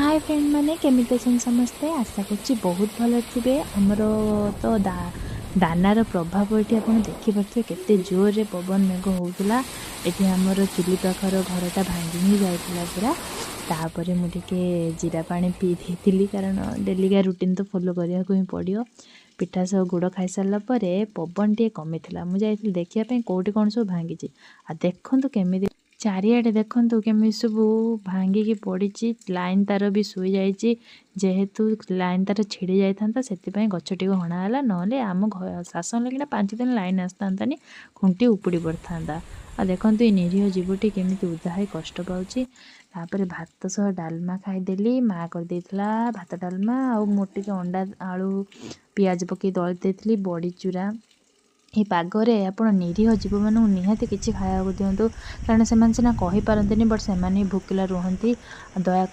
ହାଏ friend ମାନେ, କେମିତି ଅଛନ୍ତି ସମସ୍ତେ? ଆଶା କରୁଛି ବହୁତ ଭଲରେ ଥିବେ। ଆମର ତ ଦାନାର ପ୍ରଭାବ ଏଠି ଆପଣ ଦେଖିପାରୁଥିବେ, କେତେ ଜୋରରେ ପବନ ମେଘ ହେଉଥିଲା। ଏଠି ଆମର ଚୁଲି ପାଖର ଘରଟା ଭାଙ୍ଗି ହିଁ ଯାଇଥିଲା ପୁରା। ତାପରେ ମୁଁ ଟିକେ ଜିରା ପାଣି ପିଇ ଦେଇଥିଲି, କାରଣ ଡେଲିକା ରୁଟିନ୍ ତ ଫଲୋ କରିବାକୁ ହିଁ ପଡ଼ିବ। ପିଠା ସହ ଗୁଡ଼ ଖାଇସାରିଲା ପରେ ପବନ ଟିକେ କମିଥିଲା। ମୁଁ ଯାଇଥିଲି ଦେଖିବା ପାଇଁ କେଉଁଠି କ'ଣ ସବୁ ଭାଙ୍ଗିଛି। ଆଉ ଦେଖନ୍ତୁ କେମିତି ଚାରିଆଡ଼େ, ଦେଖନ୍ତୁ କେମିତି ସବୁ ଭାଙ୍ଗିକି ପଡ଼ିଛି। ଲାଇନ୍ ତାର ବି ଶୋଇଯାଇଛି। ଯେହେତୁ ଲାଇନ୍ ତାର ଛିଡ଼ି ଯାଇଥାନ୍ତା, ସେଥିପାଇଁ ଗଛଟିକୁ ହଣା ହେଲା। ନହେଲେ ଆମ ଶାସନ ଲାଗିନା 5 ଦିନ ଲାଇନ୍ ଆସିଥାନ୍ତାନି, ଖୁଣ୍ଟି ଉପୁଡ଼ି ପଡ଼ିଥାନ୍ତା। ଆଉ ଦେଖନ୍ତୁ ଏଇ ନିରୀହ ଜୀବଟି କେମିତି ଓଦା ହେଇ କଷ୍ଟ ପାଉଛି। ତାପରେ ଭାତ ସହ ଡାଲମା ଖାଇଦେଲି। ମା କରିଦେଇଥିଲା ଭାତ ଡାଲମା, ଆଉ ମୁଁ ଟିକେ ଅଣ୍ଡା ଆଳୁ ପିଆଜ ପକାଇ ଦଳି ଦେଇଥିଲି, ବଡ଼ି ଚୁରା। ଏ ପାଗରେ ଆପଣ ନିରୀହ ଜୀବମାନଙ୍କୁ ନିହାତି କିଛି ଖାଇବାକୁ ଦିଅନ୍ତୁ, କାରଣ ସେମାନେ ସିନା କହିପାରନ୍ତିନି, ବଟ୍ ସେମାନେ ବି ଭୋକିଲା ରୁହନ୍ତି। ଦୟାକରି